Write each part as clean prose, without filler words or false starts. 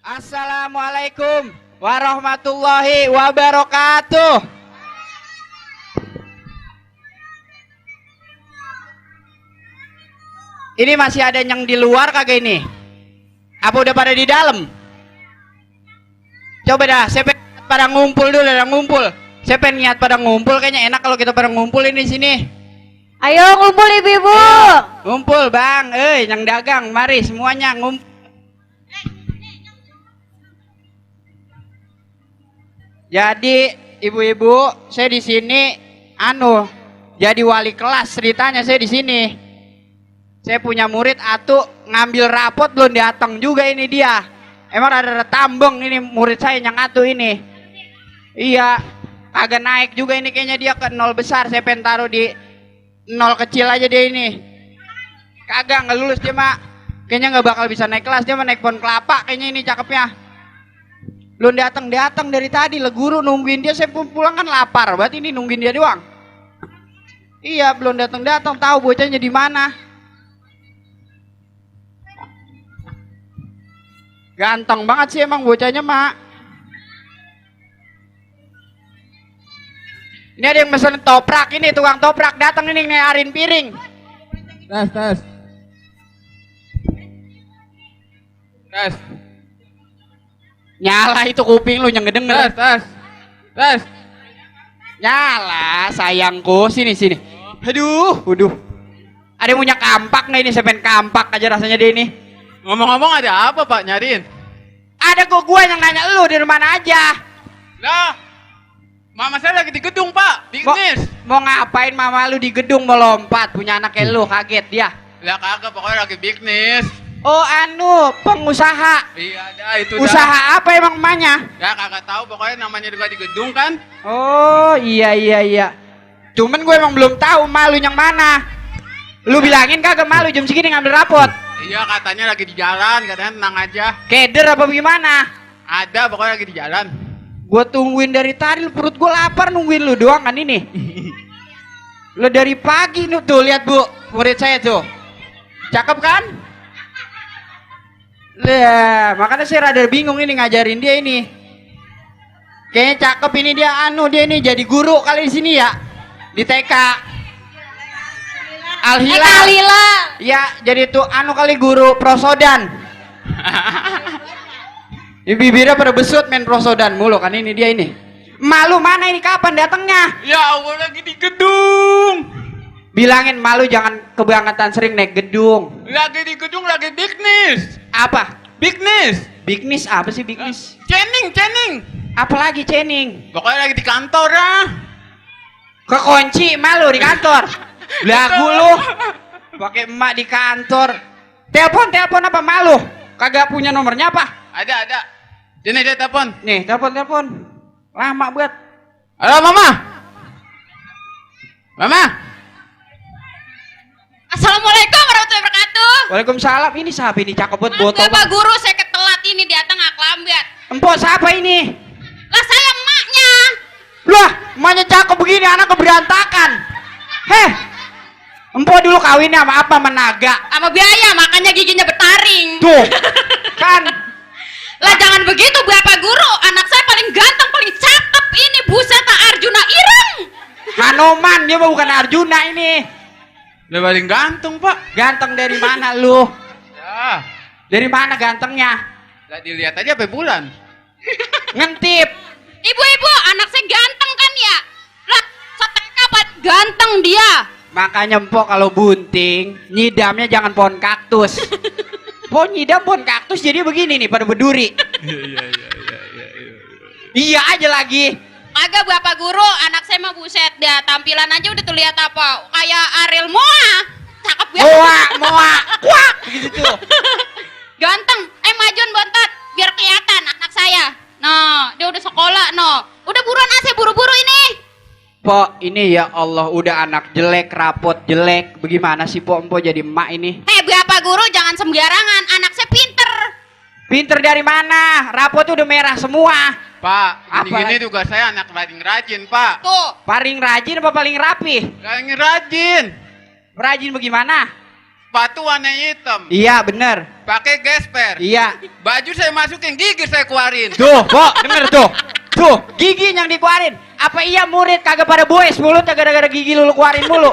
Assalamualaikum warahmatullahi wabarakatuh. Ini masih ada yang di luar kagak ini? Apa udah pada di dalam? Coba dah, saya pengen pada ngumpul dulu, pada ngumpul. Saya pengen niat pada ngumpul, kayaknya enak kalau kita pada ngumpul ini sini. Ayo ngumpul ibu-ibu. Ngumpul bang, yang dagang, mari semuanya ngumpul. Jadi ibu-ibu, saya di sini jadi wali kelas ceritanya saya di sini. Saya punya murid atu ngambil rapot belum datang juga ini dia. Emang ada tambeng ini murid saya yang atu ini. Iya, agak naik juga ini kayaknya dia ke nol besar. Saya pengen taruh di nol kecil aja dia ini. Kagak nggak lulus dia mak. Kayaknya nggak bakal bisa naik kelas, dia mah naik pohon kelapa kayaknya ini cakepnya. Belum datang dari tadi lah guru nungguin dia. Saya pulang kan lapar, berarti ini nungguin dia doang. Iya belum datang tahu bocahnya di mana. Ganteng banget sih emang bocahnya mak. Ini ada yang mesen toprak, ini tukang toprak datang ini ngearin piring. Tes. Nyala itu kuping lu yang ngedenger. Tes. Nyala sayangku, sini. Aduh. Ada yang punya kampak nggak ini? Saya pengen kampak aja rasanya dia ini. Ngomong-ngomong ada apa Pak nyariin? Ada kok gua yang nanya lu dari mana aja. Lah, mama saya lagi di gedung Pak, di Mau, Nis. mau ngapain mama lu di gedung mau lompat? Punya anak kayak lu kaget dia. Lah kagak, pokoknya lagi bisnis. Oh pengusaha. Iya dah itu dah. Usaha apa emang emaknya? Ya kagak tahu, pokoknya namanya juga di gedung kan. Oh iya. Cuman gue emang belum tahu malu yang mana. Lu bilangin kagak malu jam segini ngambil rapot. Iya katanya lagi di jalan, katanya tenang aja. Keder apa gimana? Ada, pokoknya lagi di jalan. Gue tungguin dari tadi, perut gue lapar nungguin lu doang kan ini. Lu dari pagi nih tuh lihat bu, murid saya tuh, cakep kan? Lah, makanya saya rada bingung ini ngajarin dia ini. Kayaknya cakep ini dia dia ini jadi guru kali di sini ya, di TK. Al-Hilal. Ya, jadi tuh kali guru prosodan. Ini bibirnya pada besut main prosodan mulu kan ini dia ini. Malu mana ini kapan datangnya? Ya Allah lagi di gedung. Bilangin malu jangan kebangetan sering naik gedung. Lagi di gedung, lagi bisnis. Apa? Bisnis. Bisnis apa sih bisnis? Cening. Apalagi cening? Pokoknya lagi di kantor ah. Kekunci malu di kantor. Lagu lu. Pakai emak di kantor. Telepon apa malu? Kagak punya nomornya apa? Ada. Sini dia telepon. Nih, telepon. Lama buat. Halo Mama. Assalamualaikum warahmatullahi wabarakatuh. Waalaikumsalam. Ini siapa ini cakep buat botol. Bapak guru saya ketelat ini datang nggak kelambat. Empok siapa ini? Lah saya emaknya. Lah, emaknya cakep begini anak keberantakan. Heh. Empok dulu kawinnya sama apa menaga? Sama biaya makanya giginya bertaring. Tuh. Kan Lah jangan begitu Bapak guru, anak saya paling ganteng, paling cakep ini, buset Arjuna Ireng. Hanoman, dia mah bukan Arjuna ini. Udah paling ganteng Pak. Ganteng dari mana lu? Ya. Dari mana gantengnya? Lah dilihat aja sampai bulan. Ngentip. Ibu-ibu, anak saya ganteng kan ya? Lah, setengah paling ganteng dia. Makanya empok kalau bunting, nyidamnya jangan pohon kaktus. Pohon nyidam pohon kaktus jadi begini nih pada berduri. Iya aja lagi. Agak Bapak guru, anak saya mah buset dia tampilan aja udah tuh lihat apa? Kayak Ariel Moa. Cakep banget. Moa, kuak gitu tuh. Ganteng. Majuan bontot biar kelihatan anak saya. Nah, dia udah sekolah, Udah buruan saya buru-buru ini. Pok, ini ya Allah udah anak jelek, rapot jelek. Bagaimana sih Pok empok jadi emak ini? Bapak guru jangan sembarangan, anak saya pinter. Pinter dari mana? Rapot udah merah semua. Pak, Apa gini lagi? juga saya anak paling rajin Pak. Tuh. Paling rajin apa paling rapi? Paling rajin. Rajin bagaimana? sepatu warna hitam, Iya, bener. pakai gesper. Iya. Baju saya masukin, gigi saya keluarin. Tuh, Pok, denger tuh. Tuh, gigi yang dikeluarin. Apa iya murid kagak pada boes mulutnya gara-gara gigi lu keluarin mulu?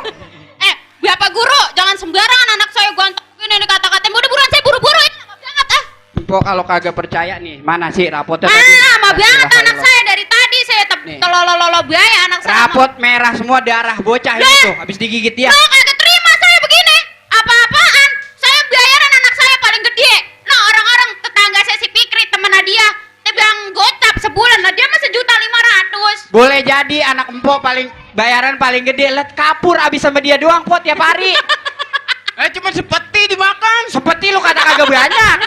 Bapak guru, jangan sembarangan anak saya ganteng ini kata-katain. Udah buruan saya buru-buru ini lama banget ah. Pok kalau kagak percaya nih, mana sih rapotnya? Lama banget anak saya dari tadi saya Nih. telolololo biaya anak saya. Rapot merah semua darah bocah ini tuh, habis digigit dia. Lo kagak terima saya begini. Apa-apaan? Saya bayaran anak saya paling gede. Nah orang-orang tetangga saya si Fikri temen Nadia, dia bilang gocap sebulan lah dia mah 1.500.000. Boleh jadi anak empok bayaran paling gede, let kapur abis sama dia doang Pot tiap hari. Cuma sepeti dimakan. Seperti lu kata kagak banyak.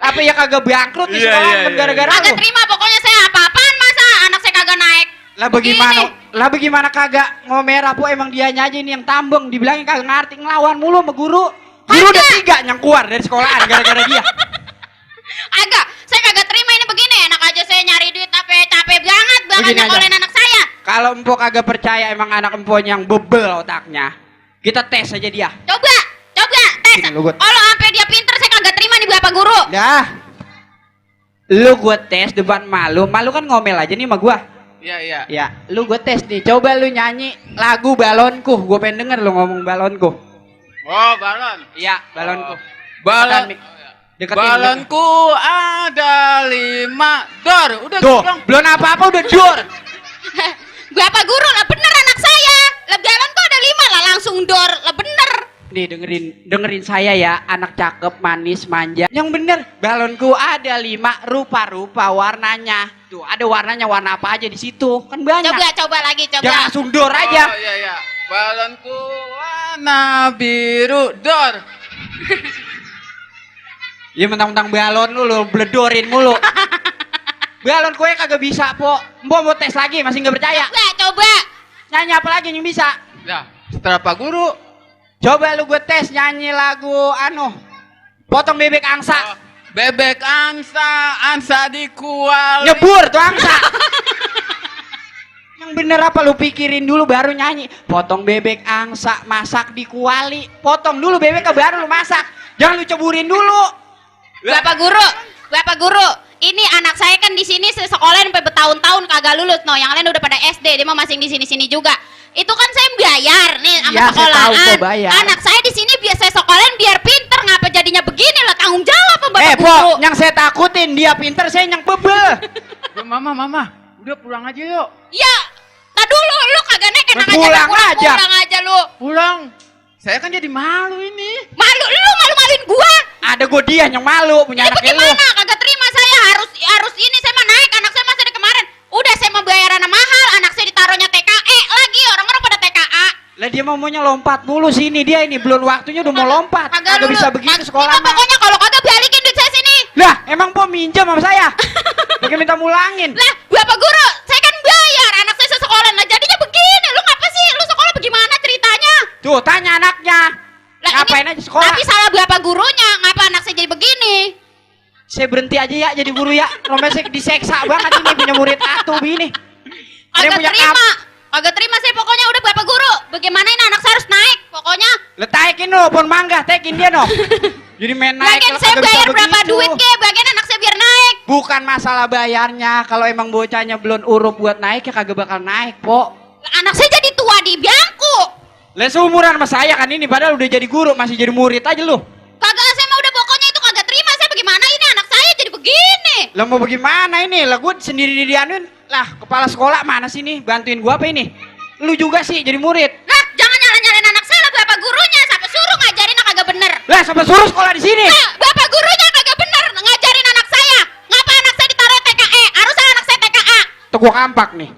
Apa ya kagak bangkrut di Iya, sekolah iya, iya. gara-gara Kagak lu? terima pokoknya saya apa-apaan masa anak saya kagak naik. Lah bagaimana kagak ngomerah Po, emang dia aja ini yang tambeng, dibilangin kagak ngerti ngelawan mulu sama guru. Guru udah 3 yang keluar dari sekolahan gara-gara dia. Agak, saya kagak terima ini begini. Enak aja saya nyari duit capek banget banget Begini aja. nyekolahin anak saya. Kalau empok kagak percaya emang anak empoknya yang bebel otaknya, kita tes aja dia. Coba tes. Sini, lu gua- Kalau sampai dia pinter saya kagak terima nih Bapak Guru. Dah. Lu gue tes depan malu kan ngomel aja nih sama gua. Iya. Ya, lu gue tes nih. Coba lu nyanyi lagu Balonku. Gue pengen denger lu ngomong Balonku. Oh, balon. Iya, Balonku. Balon. Deketin, deketin. Balonku ada 5 dor. Udah Tuh, gitu dong. belum apa-apa udah dor. Bapak Guru lah bener anak saya. Lah jalan kok ada 5 lah langsung dor. Lah bener. Nih dengerin saya ya, anak cakep, manis, manja. Yang bener, balonku ada 5 rupa-rupa warnanya. Tuh, ada warnanya warna apa aja di situ. Kan banyak. Coba lagi Jangan coba. langsung dor aja. Oh, iya. Balonku warna biru dor. Ya mentang-mentang balon lu bledorin mulu. Balon kue kagak bisa, Po. Mau tes lagi masih nggak percaya. Coba. Nyanyi apa lagi yang bisa? Ya, setelah Pak Guru. Coba lu gue tes nyanyi lagu potong bebek angsa. Oh, bebek angsa di kuali. Nyebur tuh angsa. Yang bener apa lu pikirin dulu baru nyanyi. Potong bebek angsa masak di kuali. Potong dulu bebeknya baru lu masak. Jangan lu ceburin dulu. Bapak Guru, ini anak saya kan di sini sekolah sampai bertahun-tahun kagak lulus. No, yang lain udah pada SD, dia mah masih di sini-sini juga. Itu kan saya bayar nih sama Iya, saya sekolahan. tahu kok bayar. Anak saya di sini biar saya sekolahin biar pinter, ngapa jadinya begini lah tanggung jawab apa Bapak Po, Guru. yang saya takutin dia pinter, saya yang bebel. Mama, udah pulang aja yuk. Ya, tak dulu lu kagak naik enak Pulang aja, aja. pulang aja lu. Pulang. Saya kan jadi malu ini. Malu-maluin gua. Ada gue dia yang malu punya Ini anak lu. bagaimana? Kagak terima saya harus ini saya mah naik anak saya masih dari kemarin. Udah saya mau bayaran mahal, anak saya ditaruhnya TKE lagi orang-orang pada TKA. Lah dia maunya lompat mulu sini dia ini belum waktunya udah mau lompat. Kagak lulus. bisa begitu sekolah. Ini pokoknya kalau kagak balikin duit saya sini. Lah, emang Po minjem sama saya? Pakai minta mulangin. Lah, Bapak Guru, saya kan bayar anak saya sekolah. Lah jadinya begini. Lu ngapa sih? Lu sekolah bagaimana ceritanya? Tuh, tanya anaknya. Lah, Ngapain ini, aja sekolah? Tapi salah Bapak Gurunya. Ngapa anak saya jadi begini? Saya berhenti aja ya jadi guru ya. Rombeng saya diseksa banget ini punya murid atu begini. Ada yang Kagak punya terima. Kagak terima saya pokoknya udah Bapak Guru. Bagaimana ini anak saya harus naik pokoknya. Letaikin lo pohon mangga, tekin dia no. Jadi main naik. Bagian lo saya kagak bisa bayar berapa begitu. duit ke? Bagian anak saya biar naik. Bukan masalah bayarnya. Kalau emang bocahnya belum urup buat naik ya kagak bakal naik, Po. Lah, anak saya jadi tua di bangku. Lah seumuran sama saya kan ini padahal udah jadi guru, masih jadi murid aja lu. Kagak saya mah udah pokoknya itu kagak terima saya bagaimana ini anak saya jadi begini. Lah mau bagaimana ini? Lah gue sendiri dianuin. Lah kepala sekolah mana sih nih? Bantuin gua apa ini? Lu juga sih jadi murid. Lah jangan nyalain anak saya lah Bapak Gurunya. Siapa suruh ngajarin kagak bener. Lah siapa suruh sekolah di sini? Lah Bapak Gurunya kagak bener ngajarin anak saya. Ngapa anak saya ditaruh TKE? Harusnya anak saya TKA. Tuh gua kampak nih.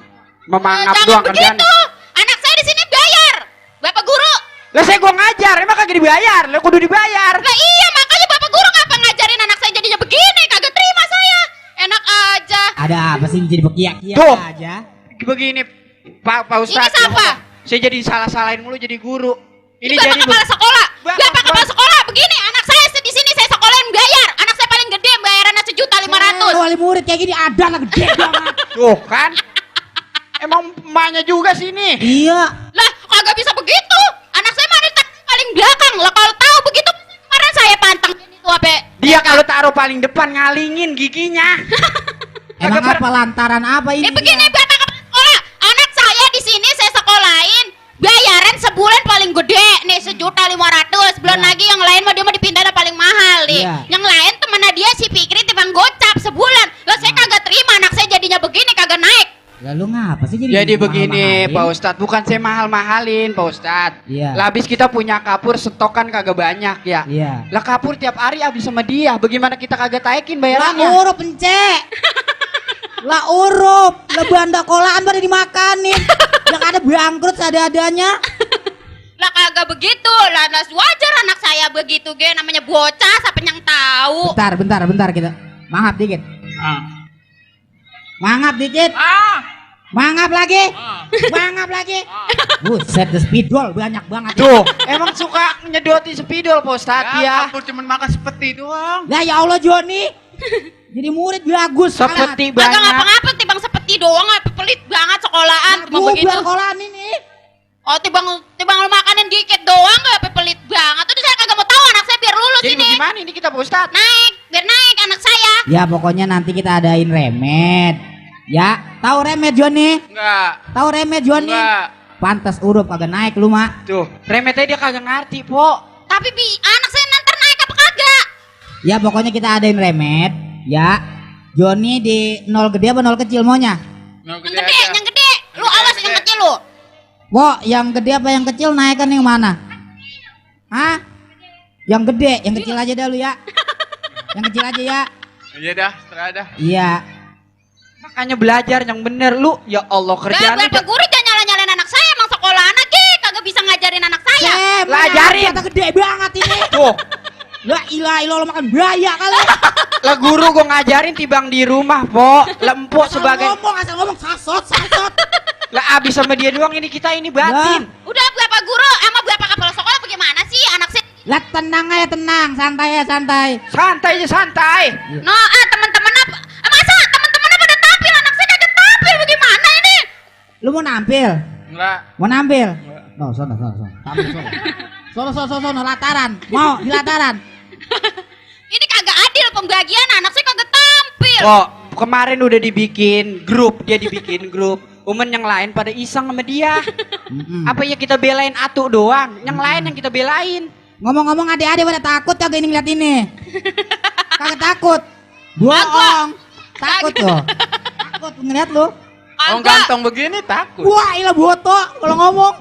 Memangap Jangan doang kerjaan. begitu. Anak saya di sini bayar. Bapak Guru. Lah saya gua ngajar, emang kagak dibayar. Lah kudu dibayar. Lah iya makanya Bapak Guru ngapa ngajarin anak saya jadinya begini? Kagak terima saya. Enak aja. Ada apa sih jadi bekiak-kiak Tuh. aja? Begini Pak Ustadz. Ini siapa? Saya jadi salah-salahin mulu jadi guru. Ini Bapak jadi kepala sekolah. Bapak Bapak kepala sekolah begini. Anak saya di sini saya sekolahin bayar. Anak saya paling gede bayarannya 1.500.000. Wali murid kayak gini ada lah gede banget. Tuh kan. Emang emaknya juga sini. Iya. Lah kagak bisa begitu. Anak saya mah paling belakang. Lah paling depan ngalingin giginya. Emang Kagak apa lantaran apa ini? Begini Bapak Kepala Sekolah, anak saya di sini saya sekolahin, bayaran sebulan paling gede nih 1.500.000. Belum Iya. lagi yang lain mah dia mau dipindahin paling mahal nih. Iya. Yang lain temennya dia si Fikri timbang gocap sebulan. Loh saya kagak terima anak saya jadinya begini kagak naik. Lalu ngapa sih jadi? Jadi begini mahal-mahalin? Pak Ustadz, bukan saya mahal-mahalin Pak Ustadz. Iya. Lah habis kita punya kapur stokan kagak banyak ya. Iya. Lah kapur tiap hari habis sama dia. Bagaimana kita kagak taikin Lah bayarannya? urup ence. Lah urup, lah banda kolaan pada dimakanin. Yang ada bangkrut ada-adanya. Lah kagak begitu. Lah wajar anak saya begitu ge namanya bocah siapa yang tahu. Bentar kita. Mangap dikit. Mangap dikit. Mangap lagi. Mangap lagi. Buset, the spidol banyak banget. Tuh, emang suka nyedoti spidol Pak Ustadz ya. Kapur cuman makan sepeti doang. Lah ya Allah Joni. Jadi murid bagus. Seperti Kagak banyak. ngapa-ngapa timbang seperti doang pelit banget sekolahan timbang begitu. Bubar kolaan ini. Oh timbang lu makanin dikit doang gak pelit banget. Udah saya kagak mau tahu anak saya biar lulus Jadi ini. gimana ini kita Pak Ustadz? Naik, biar naik anak saya. Ya pokoknya nanti kita adain remed. Ya, tahu remed Joni? Enggak. Tahu remed Joni? Enggak. Pantas urup kagak naik lu mah. Tuh, remetnya dia kagak ngerti Po. Tapi anak saya nanti naik apa kagak? Ya pokoknya kita adain remed. Ya, Joni di nol gede apa nol kecil maunya? Mau Yang gede, yang gede. Lu awas yang kecil lu. Wo, yang gede apa yang kecil naikkan yang mana? Hah? Yang gede, yang kecil aja dah lu ya. Yang kecil aja ya. Iya dah, setelah dah. Iya. Makanya belajar yang bener lu. Ya Allah kerjaan Berapa guru jangan nyala-nyalain anak saya emang sekolah anak kagak bisa ngajarin anak saya. Mana Lajarin. kata gede banget ini. Tuh, La ilah ilah lo makan biaya kali. lah guru gua ngajarin tibang di rumah Po. Lempuk sebagai Asal ngomong sasot. lah abis sama dia doang ini kita ini batin. Udah berapa guru sama berapa kepala sekolah bagaimana sih anak saya? Lah tenang aja tenang, santai ya santai. Santai aja santai. No, teman-teman apa? Masa teman-teman pada tampil anak saya kagak tampil bagaimana ini? Lu mau nampil? Enggak. Mau nampil? No, sono. Tampil sono. Sono lataran. Mau di lataran. Ini kagak adil pembagian anak saya kagak tampil. Po, kemarin udah dibikin grup, dia dibikin grup. Umen yang lain pada iseng sama dia. Mm-mm. Apa ya kita belain Atu doang, yang lain yang kita belain. Ngomong-ngomong adik-adik pada takut kagak ini ngeliat ini? Kagak takut. Bohong. Takut loh. Takut ngeliat lu. Orang Kagak. ganteng begini takut. Wah, ilah boto kalau ngomong.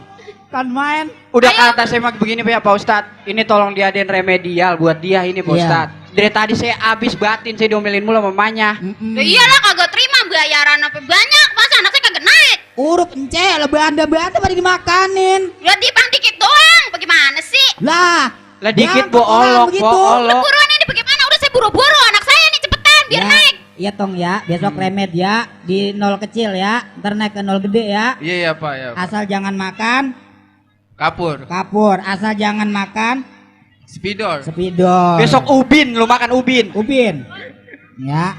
Kan main. Udah kata saya mah begini Pak Ustadz, ini tolong diadain remedial buat dia ini Pak Iya. Ustadz. Dari tadi saya abis batin, saya diomelin mulu sama mamanya. Mm-mm. Ya iyalah kagak terima bayaran apa banyak, masa anak saya kagak naik? Urup ence, lah banda-banda pada dimakanin. Ya dibang dikit doang, bagaimana sih? Lah Dikit bangkok orang boolok, begitu. boolok. Buruan ini bagaimana? Udah saya buru-buru anak saya nih cepetan biar Ya, naik. iya tong ya, besok remed ya di nol kecil ya, ntar naik ke nol gede ya. Iya Pak ya. Asal jangan makan Kapur. kapur, asal jangan makan Spidol. spidol. Besok ubin, lu makan ubin. ubin. Ya,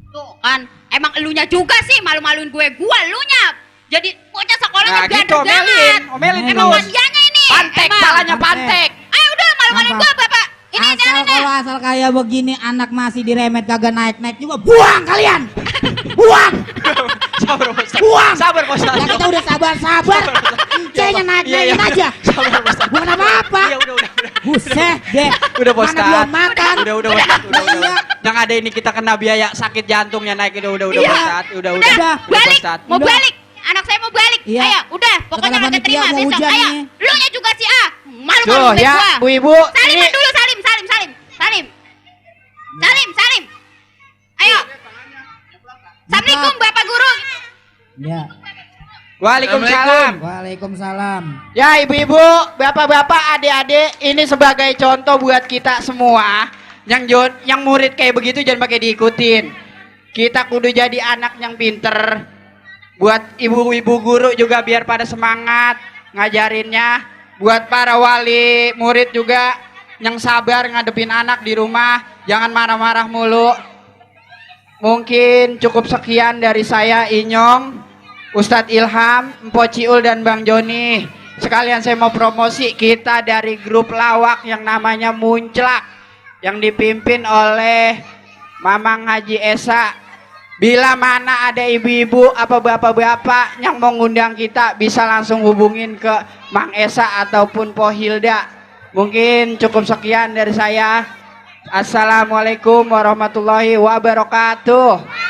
Tuh kan, emang elunya juga sih malu-maluin gue elunya. Jadi bocah sekolah Nah kan gitu, omelin, omelin Emang terus. manjanya ini. Pantek, Emang. palanya Pantek. pantek. Ayo udah malu-maluin Apa? gue bapak. Ini asal jangan kalau asal kayak begini anak masih diremet kagak naik-naik juga, buang kalian. Buang. Sabar Pak Ustadz. Buang. Sabar Pak Ustadz. Ya kita udah sabar-sabar. Encenya naik-naikin Iya, aja. Sabar Pak Ustadz. Bukan apa-apa. Iya udah. Buset deh. Udah Pak Mana Ustadz. belum makan. Udah Pak Ustadz. Udah. Iya. Yang ada ini kita kena biaya sakit jantungnya naik udah Iya. Pak Ustadz. Udah. Udah, Pak balik. Ustadz. Mau Udah. balik. Anak saya mau balik. Iya. Ayo, udah. Pokoknya Sekarang kagak terima panitia mau besok. hujan Ayo. nih. Lu nya juga sih ah. Tuh Malu-maluin ya, gua. Bu Ibu, Salim ini dulu, salim. Ayo. Assalamualaikum Bapak Guru. Ya. Waalaikumsalam. Waalaikumsalam. Ya ibu-ibu, bapak-bapak, adik-adik, ini sebagai contoh buat kita semua. Yang murid kayak begitu jangan pakai diikutin. Kita kudu jadi anak yang pinter. Buat ibu-ibu guru juga biar pada semangat ngajarinnya. Buat para wali murid juga yang sabar ngadepin anak di rumah. Jangan marah-marah mulu. Mungkin cukup sekian dari saya Inyong, Ustadz Ilham, Mpo Ciul dan Bang Joni. Sekalian saya mau promosi kita dari grup lawak yang namanya Munclak. yang dipimpin oleh Mamang Haji Esa. Bila mana ada ibu-ibu apa bapak-bapak yang mau ngundang kita, bisa langsung hubungin ke Mang Esa ataupun Po Hilda. Mungkin cukup sekian dari saya. Assalamualaikum warahmatullahi wabarakatuh.